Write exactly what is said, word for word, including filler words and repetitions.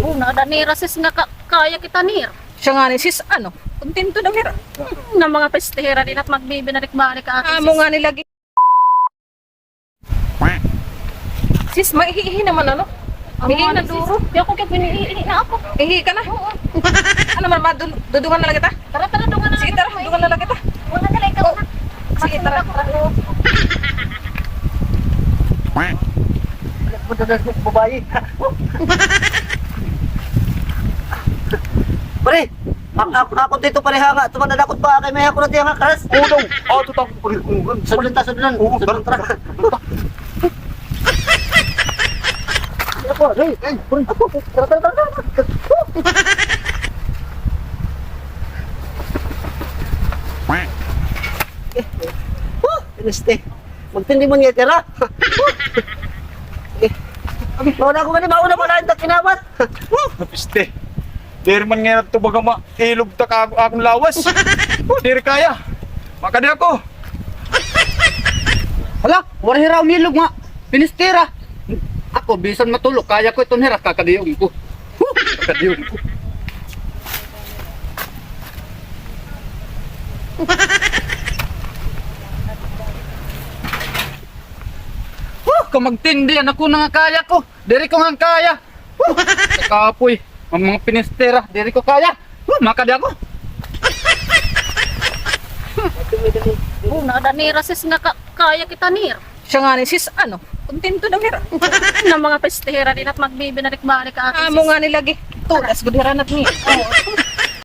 Una, danira, sis, nga ka-, kaya kita nir. Siya ngani, sis, ano? Kontento daw hira. Hmm, nga mga peste hira, di na magbibinalik-balik ako, amo sis. Ngani lagi. Sis, maihi-ihi naman, ano? Amo ihi na, sis, duro. Kaya ako kaya piniihi na ako. Ihi ka na? Oo. Ano man, madul-, dudungan na lang kita? Tara, tara, dungan na lang. Sige, tara, dungan na lang kita. Wala na lang ikaw na. Sige, tara. Madalas mo babae. Pare, ak-, ak-, ako dito, pare, ha, nga. Tuman na dakot pa, kay may ako na tiyan nga, karas. Oo daw. Ah, tutak ko, pare. Oo, sudlan ta, sudlan. Oo, sudlan, tara. Ako, hey, hey, pare. Ako, tara, tara, tara, tara. Oh, piniste. Magtindi man nga tira. Eh, mauna ko gani, mauna pala ang takinabat. Napiste. Diri man nga ito baga mailog ta ka akon lawas. Oh, diri kaya. Makadi ako. Hala, waray hira umilog nga pinistera. Ako, bisan matulog, kaya ko iton hira, kakadiyong ko. Huh, kakadiyong ko. Huh, kamagtindi, an ako na nga kaya ko. Diri ko nga kaya. Huh, kapoy. An mga pinistera, diri ko kaya. Huh, makadi ako. Una, danira, sis, nga ka-, kaya kita nir. Siya ngani, sis, ano? Kontento daw hira. Nga mga peste hira, di na magbibinalik-balik ako, sis. Amo ngani lagi. Tulas gud hira na ni. Oo.